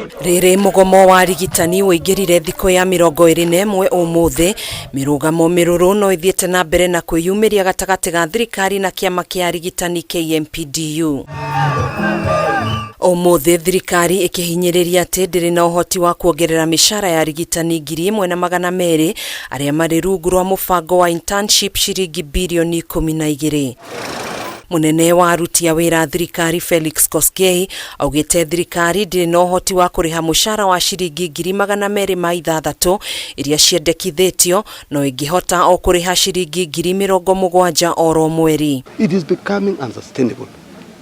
Rĩrĩ mũgomo wa arigitani ũingĩrire thikũ ya 21 ũmũthĩ, mĩrũgamo mĩrũrũ no ĩthiĩte na mbere na kwĩyumĩria gatagatĩ ga thirikari na kĩama kĩa arigitani KMPDU. Ũmũthĩ thirikari ĩkĩhinyĩrĩria atĩ ndĩrĩ na ũhoti wa kuongerera mĩcara ya arigitani 1,200 arĩa marĩ rungu rwa mũbango wa internship ciringi birioni 12. Mũnene wa aruti a wĩra thirikari Felix Koskei augĩte thirikari ndĩrĩ na ũhoti wa kũrĩha mũcara wa ciringi 206,000 iria ciendekithĩtio no ĩngĩhota o kũrĩha ciringi 70,000 oro mweri. It is becoming unsustainable.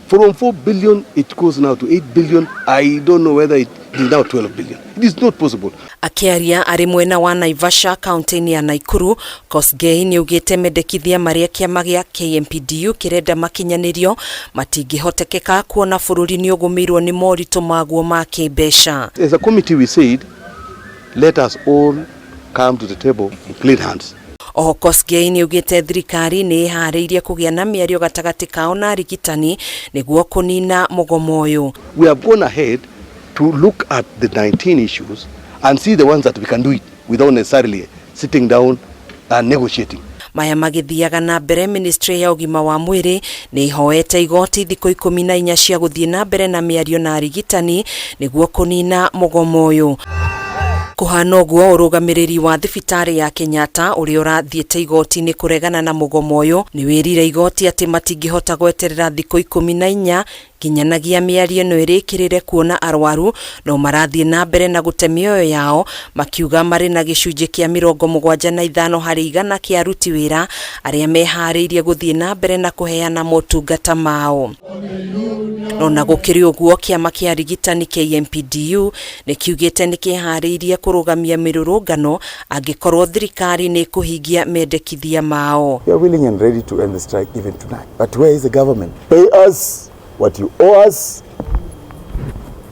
From 4 billion, it goes now to 8 billion. I don't know whether it is now 12 billion. It is not possible. Akĩaria arĩ mwena wa Naivasha kaunti-inĩ ya Nakuru, Kosgei nĩaugĩte mendekithia marĩa kĩama gĩa KMPDU kĩrenda makinyanĩrio matingĩhotekeka kuona bũrũri nĩũgũmĩirwo nĩ moritũ maguo ma kĩmbeca. As a committee, we said, let us all come to the table with clean hands. Oho Kosgei nĩaugĩte thirikari nĩ ĩharĩirie kũgĩa na mĩario gatagatĩ kao na arigitani nĩguo kũnina mũgomo ũyũ. We have gone ahead to look at the 19 issues and see the ones that we can do it without necessarily sitting down and negotiating. Maya magĩthiaga na mbere, ministry ya ũgima wa mwĩrĩ nĩ ihoete igoti thikũ 14 cia gũthiĩ na mbere na mĩario na arigitani nĩguo kũnina mũgomo ũyũ. Kũhana ũguo, ũrũgamĩrĩri wa thibitarĩ ya Kenyatta ũrĩa ũrathiĩte igoti-inĩ kũregana na mũgomo ũyũ nĩ wĩrire igoti atĩ matingĩhota gweterera thikũ 14 nginyanagia mĩario ĩno ĩrĩkĩrĩre kuona arwaru no marathiĩ na mbere na gũte mĩoyo yao, makiuga marĩ na gĩcunjĩ kĩa 75% kĩa aruti wĩra arĩa meharĩirie gũthiĩ na mbere na kũheana motungata mao. No na gũkĩrĩ ũguo, kĩama kĩa arigitani KMPDU nĩ kiugĩte nĩ kĩharĩirie kũrũgamia mĩrũrũngano angĩkorwo thirikari nĩ ĩkũhingia mendekithia mao. We are willing and ready to end the strike even tonight. But where is the government? Pay us what you owe us.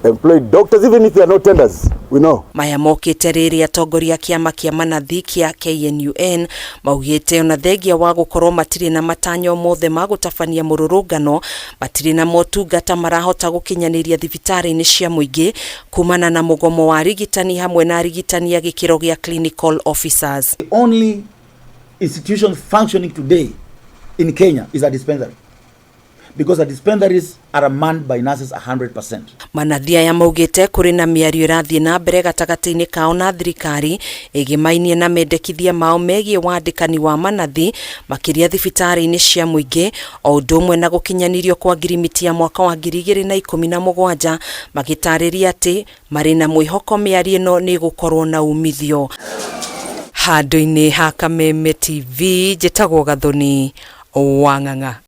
Employ doctors even if they are not tenders. We know. Maya mokĩte rĩrĩ atongoria kĩama kĩa manathi kĩa KNUN maugĩte ona thengia wa gũkorwo matirĩ na matanyo mothe ma gũtabania mũrũrũngano, matirĩ na motungata marahota gũkinyanĩria thibitarĩ-inĩ cia mũingĩ kumana na mũgomo wa arigitani hamwe na arigitani a gĩkĩro gĩa clinical officers. The only institution functioning today in Kenya is a dispensary, because the dispensaries are manned by nurses 100%. Manathi aya maugĩte kũrĩ na mĩario ĩrathiĩ na mbere gatagatĩ-inĩ kao na thirikari ĩgĩmainie na mendekithia mao megiĩ wandĩkani wa manathi makĩria thibitarĩ-inĩ cia mũingĩ, o ũndũ ũmwe na gũkinyanĩrio kwa ngirimiti ya mwaka wa 2017, magĩtarĩria atĩ marĩ na mwĩhoko mĩario ĩno nĩ ĩgũkorwo na umithio. Handũ-inĩ ha Kameme TV, njĩtagwo Gathoni Wang'ang'a.